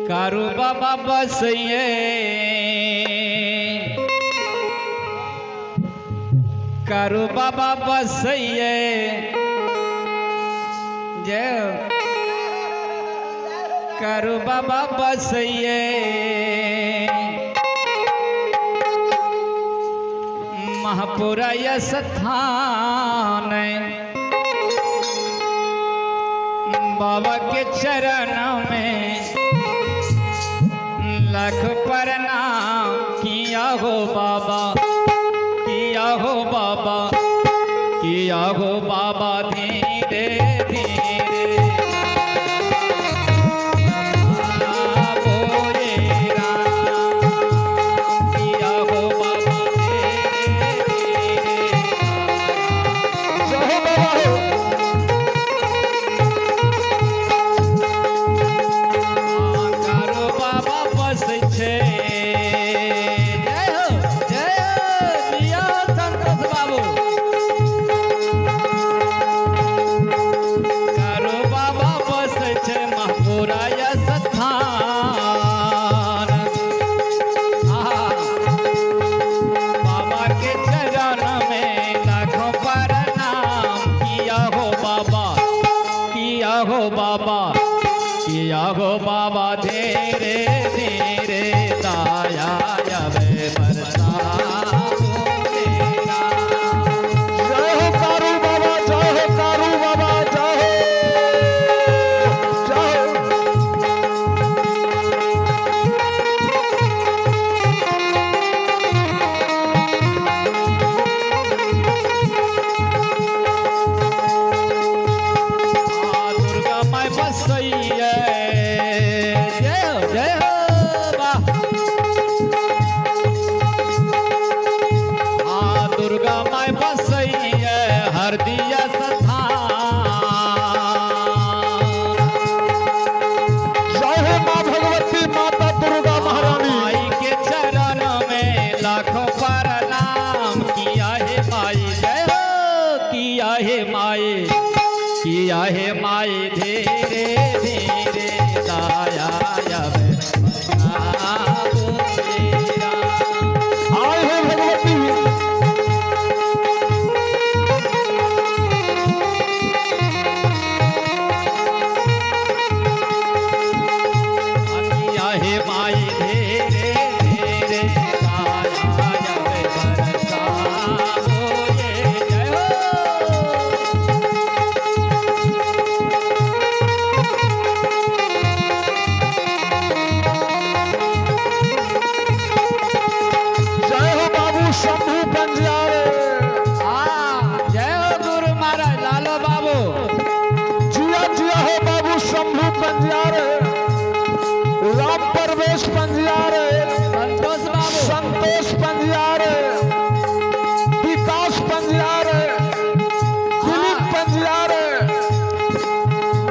कारू बाबा बसैये, कारू बाबा बसैये, जय कारू बाबा बसैये। महापुरा स्थान बाबा के चरण में लाख प्रणाम किया हो बाबा, किया हो बाबा, किया हो बाबा। धीरे धीरे बोले राम, किया हो बाबा धीरे धीरे। जय हो बाबा हो। कारू बाबा बसै छै। जय हो, जय हो, जिया संतोष बाबू। कारू बाबा बसै छै महापुरा स्थान। आहा, बाबा के चरण में लाखों प्रणाम किया हो बाबा, किया हो बाबा, किया हो बाबा। धीरे धीरे दाया आवे बरसाओ तेरा। जय हो कारू बाबा, जय हो कारू बाबा, जय हो, जय हो। आ दुर्गा माय बसैये। जय हो, जय हो वाह। आ दुर्गा माय बसैये हरदिया स्थान। जय हो माँ भगवती माता दुर्गा महारानी। माई के चरण में लाखों प्रणाम किया है माई। जय हो, किया है माई, किया है माई। धीरे धीरे दाया आवे बरसाओ तेरा। आए हो भगवती। किया है माई धीरे धीरे दाया आवे बरसाओ ये। जय हो। जय हो बाबू शंभू पंजियार। जय हो गुरु महाराज लालो बाबू। जिया जिया हो बाबू Shambhu Panjiyar, Ram Parvesh Panjiyar, Santosh Babu, Santosh Panjiyar, Vikas Panjiyar, Dilip Panjiyar,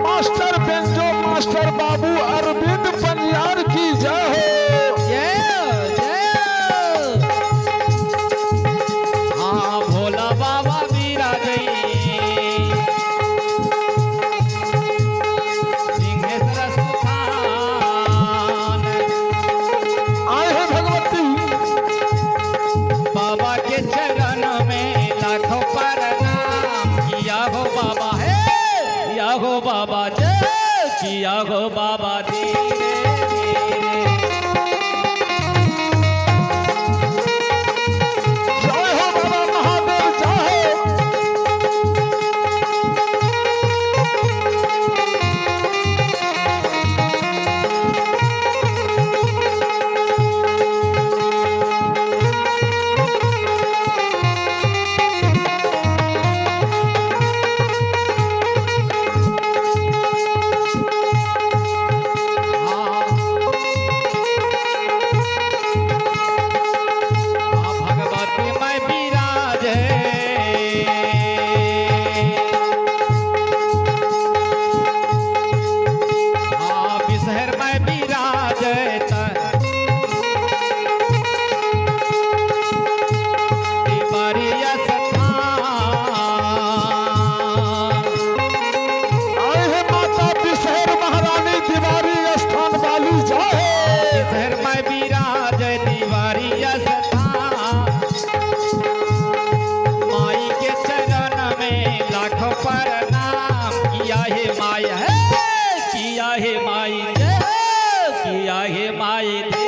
master banjo master Babu Arvind Panjiyar की जय हो। जय हो, जय हो। हाँ भोला बाबा विराजई सिंहेश्वर स्थान। आए हो भगवती। बाबा के चरण में लाखों प्रणाम किया हो बाबा, हे किया हो बाबा, जय किया हो जय हो। शहर में विराज दीवारी स्थान, माई के चरण में लाखों प्रणाम। किया हे माई है, किया हे माई जय हो, किया हे माई।